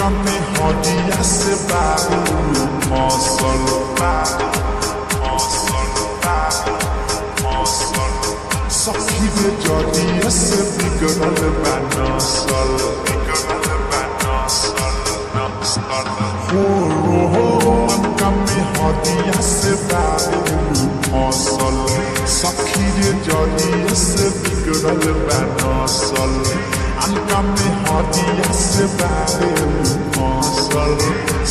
अनका में हदिया से बारू फसल सखी रे जदिया से बिगड़ल बा नसल हो हो अनका में हदिया से बारू फसल सखी रे जदिया से बिगड़ल बा नसल अनका में हदिया से बारू फसल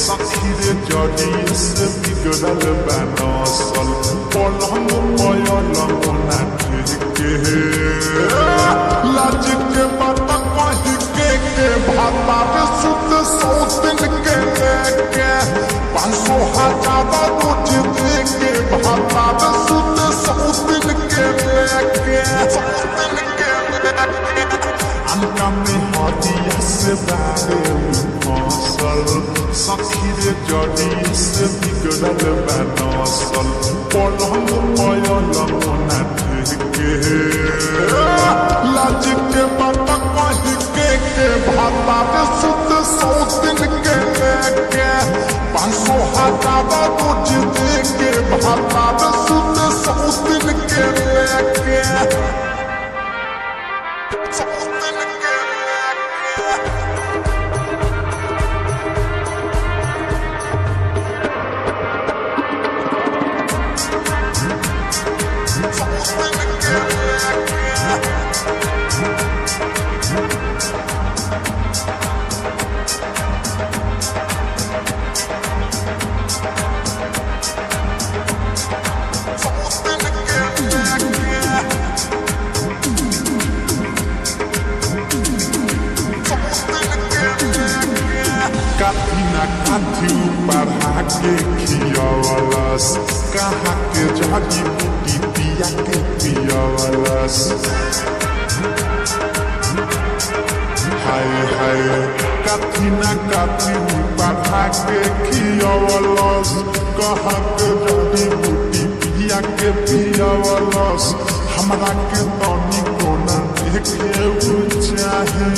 सखी रे जदिया से बिगड़ल बा नसल पलंग पयलंग ना के लाज के बात कही के भाता रे सुत सौतिन के लेके 500 हजार रोज दे के भाता रे सुत सौतिन के लेके सौतिन के अनका में हदिया से बारे फसल सखी रे जदिया से बिगड़ल बा नसल पलंग पयलंग ना के लाज के बात कही के भाता रे सुत सौतिन के लेके 500 हजार रोज दे के भाता रे सुत सौतिन के लेके सौतिन के लेके। सौतिन के लेके। सौतिन के लेके। सौतिन के लेके। काथी ना काथी पढ़ा के खियावलस कहा के जड़ी बूटी पिया के पियावलस हाय हाय काथी ना काथी पढ़ा के खियावलस कहा के जड़ी बूटी पिया के पियावलस हमरा के तनी कोना देखे उ चाहे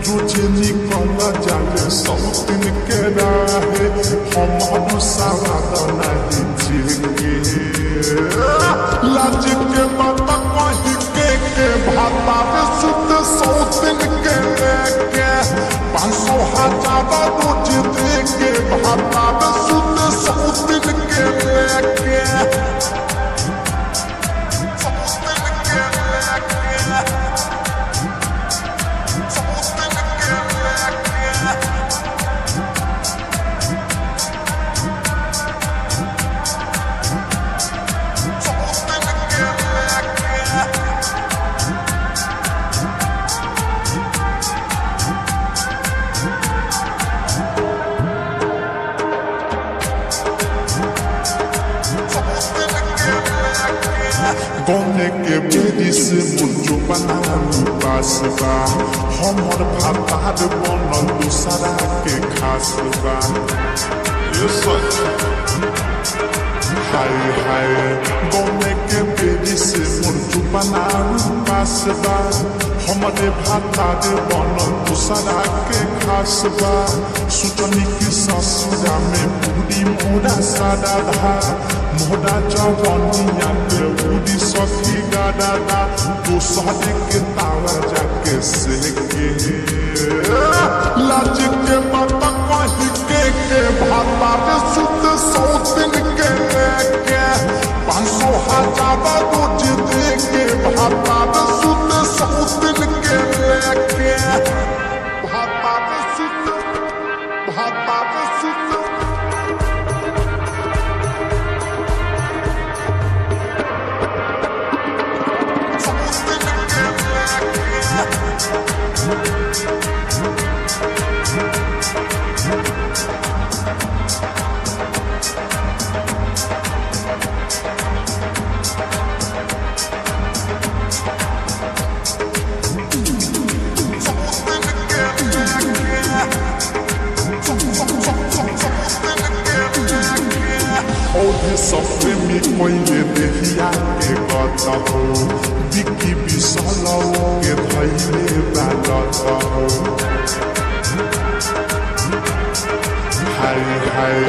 रोज निकल जाले सौतिन के राहे हम सवाद नहीं छिके लाज के बात कही के भाता रे सुत सौतिन के लेके 500 हजार रोज दे के भाता रे सुत सौतिन के लेके सौतिन के लेके। सौतिन के लेके। सौतिन के लेके। सौतिन के लेके। गौने के बेरी से मुझो बनालू पास बा हमर भातार बनल दूसरा के खास बा ये सच हाय हाय गौने के बेरी से मुझो बनालू पास बा हमरे भातार बनल दूसरा के खास बा सुतनी के ससुरा में पूरी मोरा सादा धा मोरा जवनिया के उड़ी सखी गादा तो सहदे के तावा जाके से के लाज के बात कही के भाता रे सुत सौतिन के लेके 500 हजार रोज दे के भाता रे सुत सौतिन के लेके भाता रे सुत भाता रे सुत सौतिन के लेके। सौतिन के लेके। सौतिन के लेके। औधे सफे में कोइले देहिया के गत हो बिकी बिसलौ के धैले बालत हो। हाय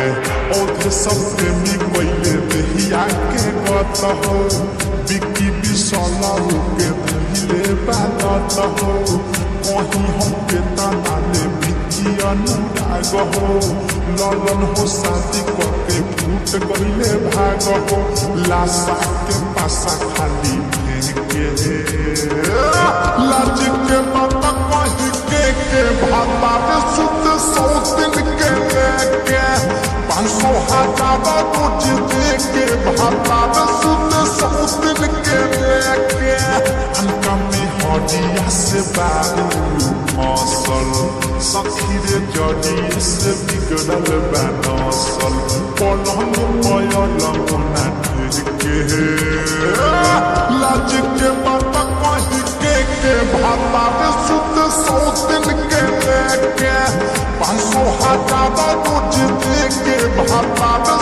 औधे सब प्रेमी कोइले दहिया के गत हो, बिकी बिसला के धइले बालत हो। कहीं हम के ताना बिकी अनुराग हो, ललन हो शादी करके फूट गइले भाग हो। लाशा के पासा खाली फेंके, लाज के बात कही के भाता रे सुत सौतिन के लेके, 500 हजार रोज दे के भाता रे सुत सौतिन के लेके। अनका में हडिया से बारू फसल, सखी रे जड़ी से बिगड़ल बा नसल। पलंग पयलंग ना के, लाज के बात कही के भाता रे सुत सौतिन के लेके, 500 हजार रोज दे के भाता रे